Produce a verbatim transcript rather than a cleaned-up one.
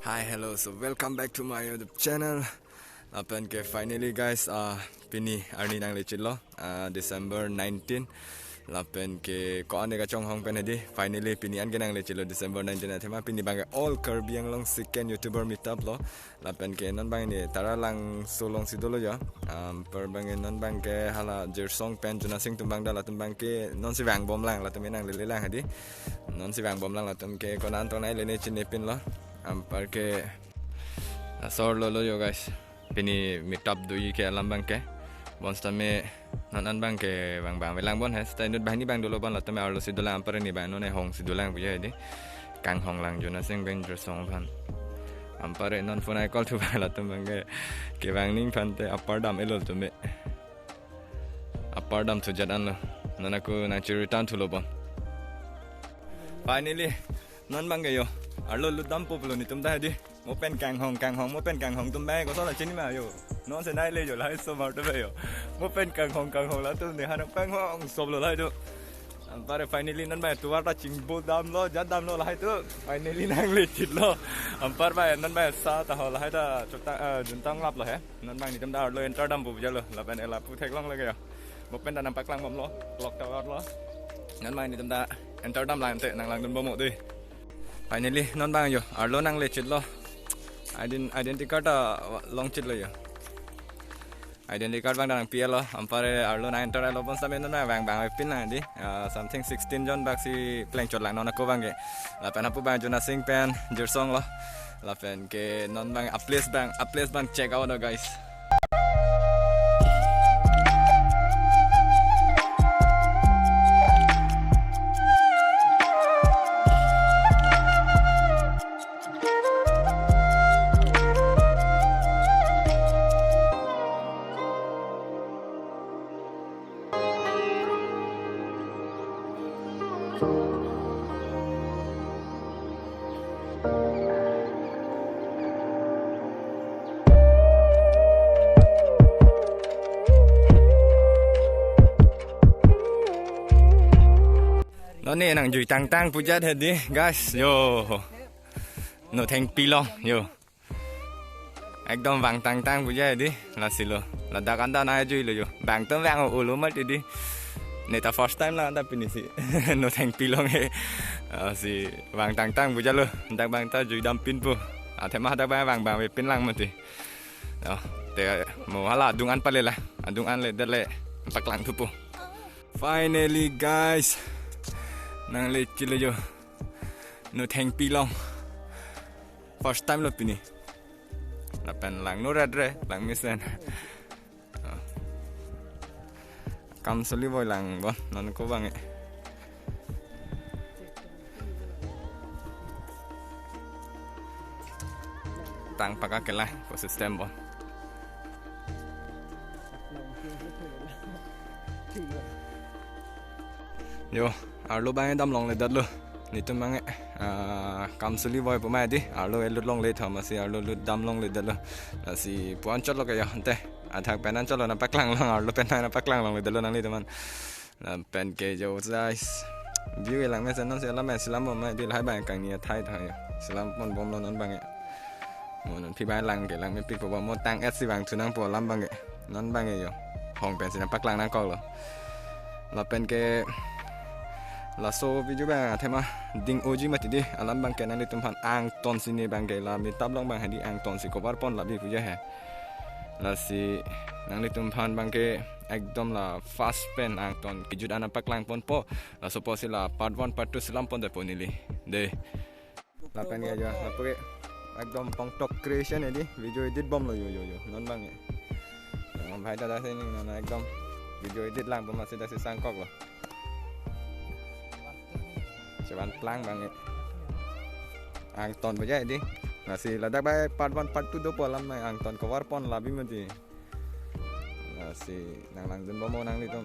Hi, hello. So welcome back to my YouTube channel. Lapen ke finally guys, uh, pini arni nanglechitlo, uh, December nineteen. Lapen ke ko-an ne kachonghong pen hedi. Finally pini an ke nanglechitlo December nineteen athema pini abang ke all Karbi Anglong second YouTuber meetup lo. Lapen ke non abang ne Taralangso alongsi dolo jo. Anpar abang ke non abang ke hala Jirsong pen Jonasing atum abang da, latum abang ke nonsi vangbomlang, latum nang lele lang hedi. Nonsi vangbomlang, latum ke konat tong nai lene chinepinlo. Anpar ke asor lolo jo guys. Pini meetup doji ke alam abang ke. Bonsitame non an abang ke vangbang avelang bon he. Seta inut banghini abang dolo bon, latum arlosi dolang, anpar ne abang non hongsi dolang puji hedi. Kanghonglang Jonasing pen Jirsong aphan. Anpar non phone call thu abang latum abang ke kevang ning aphan te apar dam elo latum me. Apar dam thujat anlo. Non ako nangchiri tan thulo bon. Finally, non abang ke jo. Arlo lutdampo pulo netum ta hedi. Mo pen kanghong, kanghong, mo pen kanghong atum abang koson la chini ma jo. Nonsi nai le jo, lahai osomar atum jo. Mo pen kanghong, kanghong latum ne han kanghong soplo lahai do. Anpar finally non abang tovar ta chingbo damlo, jat damlo lahai do. Finally nanglechitlo. Anpar abang non abang sa ta ho lahai ta chotang, eh, juntang laplo he. Non abang netum ta arlo enter dampo jalo. Lapen ela pu theklongle ke jo. Mo pen ta nangpaklangbomlo. Clock tower lo. Non abang netum ta enter damlang te nanglangdunbom mo dei. Finally non abang jo arlo nanglechitlo. Ident-, identity card ta longchitlo jo. Identity card abang ta nangpi-etlo. Anpar arlo nang enter lo, bonsitame non vangbang avepinlang hedi. Ah, something sixteen jon bak si plengchotlang non ako abang ke. Lapen hapu abang Jonasing pen Jirsong lo. Lapen ke non abang a-place abang, a-place abang check out lo guys. Non ne nangjui tangtang pujat hedi, guys. Jo. Notheng pilong, jo. Ekdom vang tangtang pujat hedi, lasi lo. Ladak anta nangjuilo jo. Bang atum vang-o lo mati hedi. Ne ta first time lang anta pinisi. Notheng pilong he. Lasi vang tangtang pujatlo. Dak abang ta juidampinpo. Athema dak abang vangbang avepinlang mati. Jo, te mo hala adung an pale la. Adung an ledet le paklang thupo. Finally guys. Nanglechitlo jo. Notheng pilong. First time lo pini. Lapen langno rat re, langmesen. Ah. Kamsoli boi lang bon, non ako abang ke. Tang paka kelai, ekosistem bon. Jo, arlo abang ke damlongledetlo. Netum abang ke, ah, kamsoli boi pu ma hedi. Arlo elut longle tha masi arlo lut damlongledetlo. Lasi pu-an chotlo ke jo ante. Athak pen an chotlo nangpaklanglong, arlo pen nangpaklanglongledetlo nanglitum aphan. Lapen ke jo guys. View ke langmesen, nonsi alam ke selam bom ma hedi, lahai abang kangni athai tha jo. Selam ponbomlo non abang ke. Mo non aphi abang lang ke langmepikpo, mo tang-et si vangthu nangpo alam abang ke. Non abang ke jo. Hong pensi nangpaklang nangkoklo. Lapen ke laso video abang athema ding-oji mati hedi, alam abang ke nanglitum aphan angton si ne abang ke la meetup along abang hedi angton si cover pon labi puja he. Lasi nanglitum aphan abang ke ekdom la fast pen angton kejut an nangpaklang ponpo. Laso apotsi la part one, part two selam pon depo neli. Dei. Lapen ke jo, lapu ke ekdom Pongtok Creation hedi, video edit bomlo jo, jo, jo. Non abang ke. Yang bhai ta dak si ning non ekdom video edit lang bomasi dak si sangkoklo. Chevan plang abang ke. Angton puja hedi. Lasi ladak abang part one, part two dopo alam abang angton cover pon labi mati. Lasi nanglangdunbom mo nanglitum.